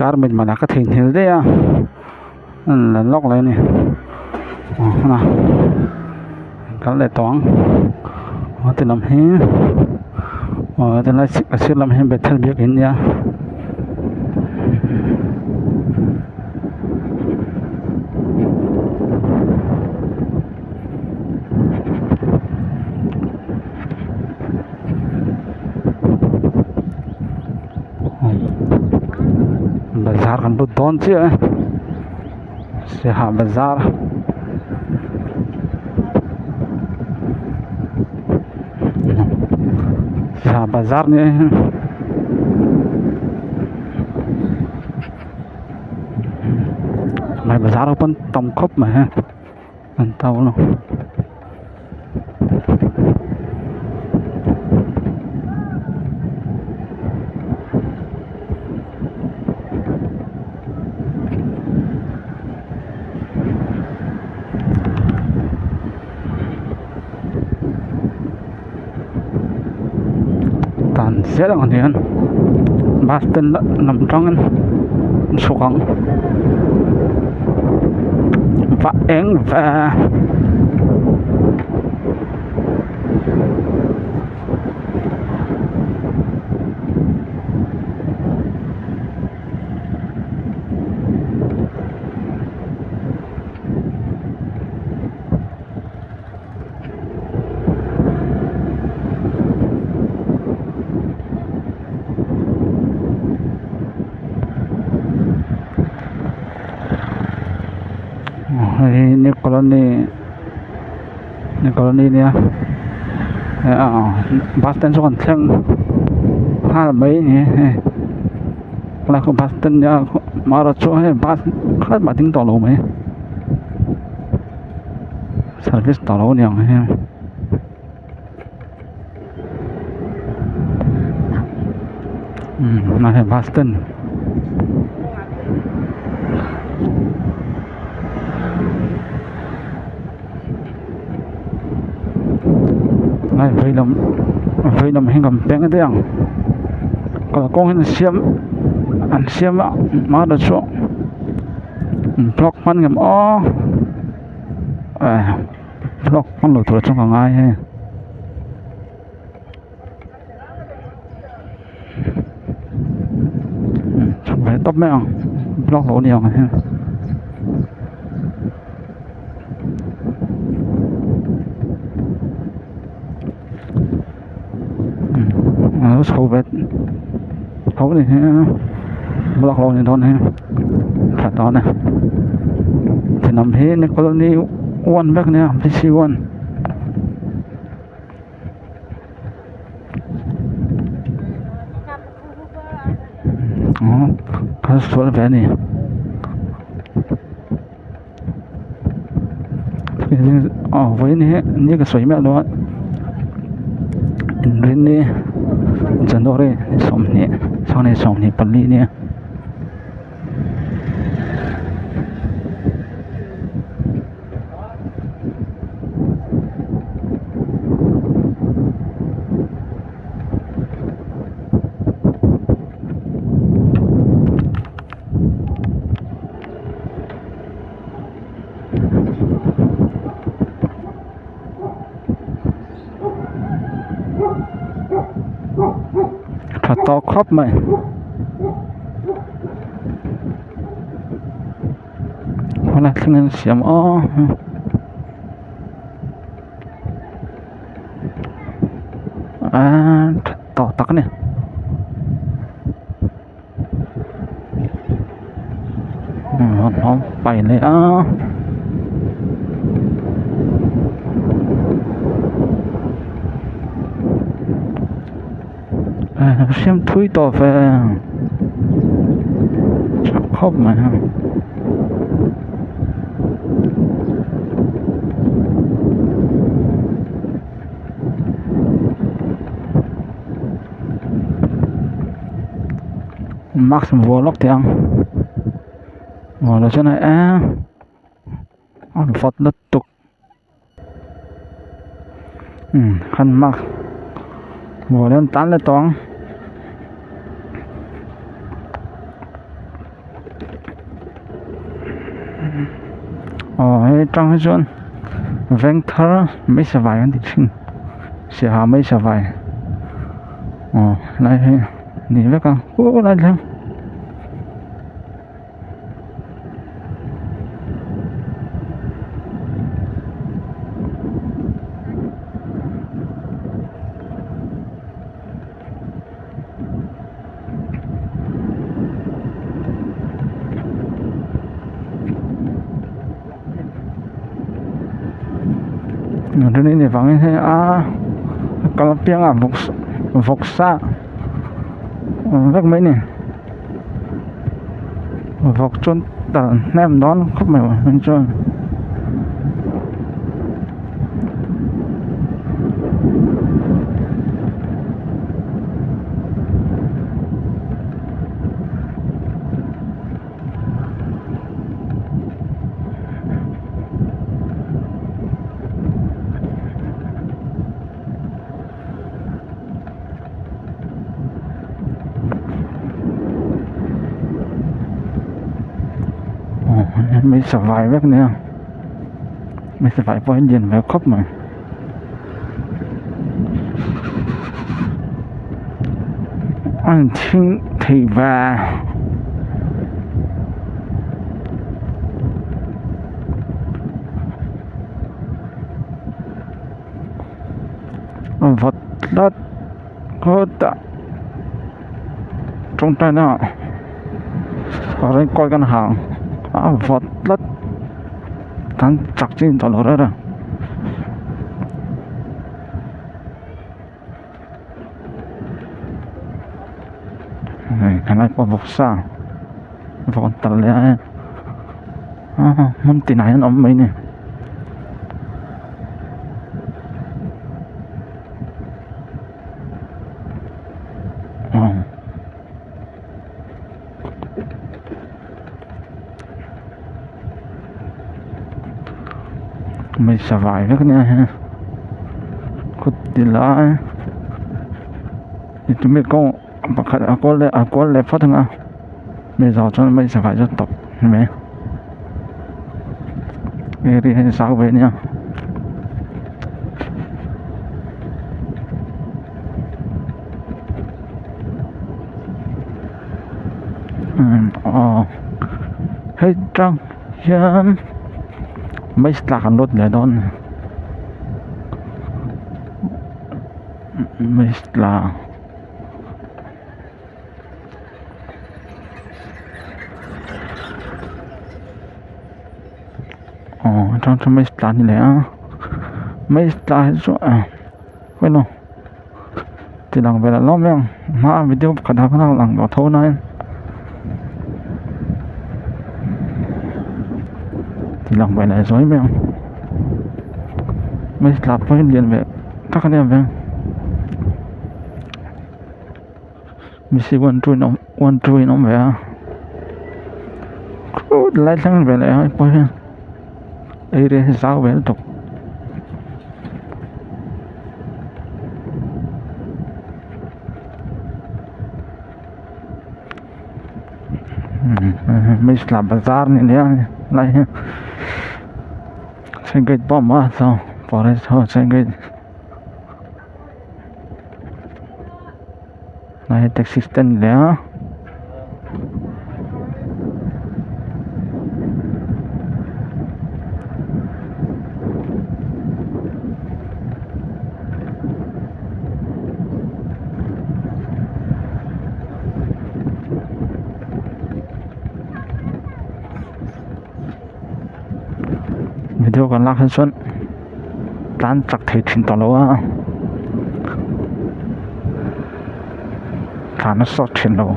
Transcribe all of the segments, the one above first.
tarmit manah ka theihnghilh daih a la lawk leh a ni kal leh tawh ang aw ti lam hi aw tilai a sir lam hi bethel biakin a nia. Bazar kan lut dawn chiah e Siaha bazar Siaha bazar ni a hei bazar ho pawn tam khawp mai he an to lo. Dan zel ang hian bus stand lam tangin an chhuk ang va eng ve. Hei hi new colony new colony ania bus stand saw kan thleng nghal mai a ni hei helai khu bus stand nia amaherawhchu hei bus khat mah a ding tawh lo mai. Service tawh lo aniang hei umm hei bus stand hei veilam veilam hi kan peng daih ang kalkawng hi an siam an siam a amaherawhchu block hman ngem aw eh block hman loh tur chuan ka ngai hei chhuk ve tawp mai ang block loh a ni ang hei a lo chho ve tho a ni hi block lo a ni dawn hi tha dawn e thenawm hi ni colony one vek ania b c one kal sual ve a ni. Aw vawiin hi ni ka sawi miah lo a inrinni January ni 20 sanghnih 24 ania. Tha tawk khawp mai hmana thleng an siam aw aaa tha tawk tak a ni. Pai leh a siam thui tawh ve tha khawp mai a. Mask vuah lawk teh ang vuah loh chuan eee a vawt lutuk umm khan mask vuah hian tan leh tawh ang. Aw hei atang hi chuan veng thar mai savai an ti thin siaha mai savai aw helai hi a ni vek a khulai thleng. Rin vangin hei a kal apianga vawksa vek mai a ni vawk chuan tal hnem dawn khawp mai hming chuan. Mai savai vek nia mai savai pawh hi lian ve khawp mai. A inchhing thei ve. A vawt tlat khawtah tawngtaina ah raincoat kan ha ang a vawt tlat kan chak chin tawh lo reng reng. Hei helai pawh vawksa vawk an tal leh a hmun tinah hian a awm mai a ni. Mai savai vek ania hei khaw ti lai tumi kawng pakhat a kual leh a kual leh phawt ang a mi zawh chuan mai savai chu a tawp a ni mai area hi zau ve ania. Aw hei tang hian mai tlak an rawt leh dawn mai tla. Aw atang chuan mai tla a ni leh a mai tla hi chu ah emaw ti lang ve lo mai ang hma video pakhat ah khan a lang tawh tho nain ti lang ve leh zuai mai ang mai tla pawh hi lian ve tak a nia veng mihring one two in awm one two in awm ve a khawt lai thleng ve leh a pawh hian area hi zau ve lutuk. Mixla bazar ni nia lai hi chengrei pawh a awm a chuan forest ho chengrei Lai hi taxi stand ni leh a. Video kan lak hi chuan tlan chak thei thin tawh lo a tlan a sawt thin lo.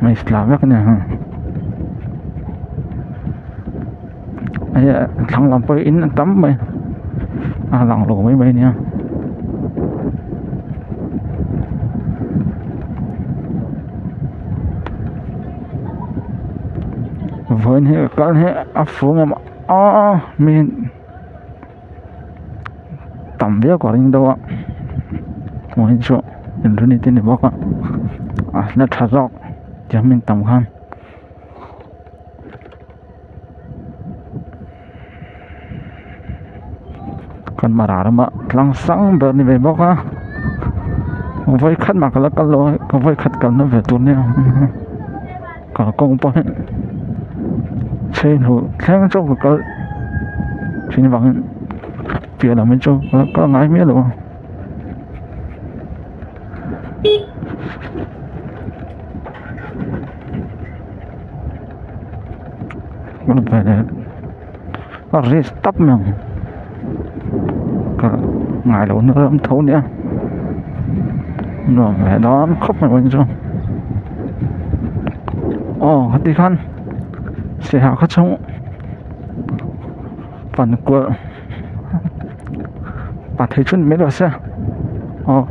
Mai tla vek a ni ang hei a thlang lam pawh hi in a tam mai a lang lo mai mai a nia. Vawiin hi ka kal hi a fu ngem a mi tam viau ka ring deuh a vawiin chu inrinni te ni bawk a a la tha zawk tiang min tam khan. Kan mara rama tlang sang ber ni ve bawk a vawi khat mah ka la kal lo a ka vawi khat kalna ve tur nia kalkawng pawh hi chei hnu thleng chu ka kal thin avangin piah lam hi chu ka la kal ngai miah lo a. A risk tap mai ang ka ngai loh na ram tho nia nuam ve dawn khawp mai vawiin chu aw heti khan saiha kha chu pan kual pa thei chu ni mai lo se aw.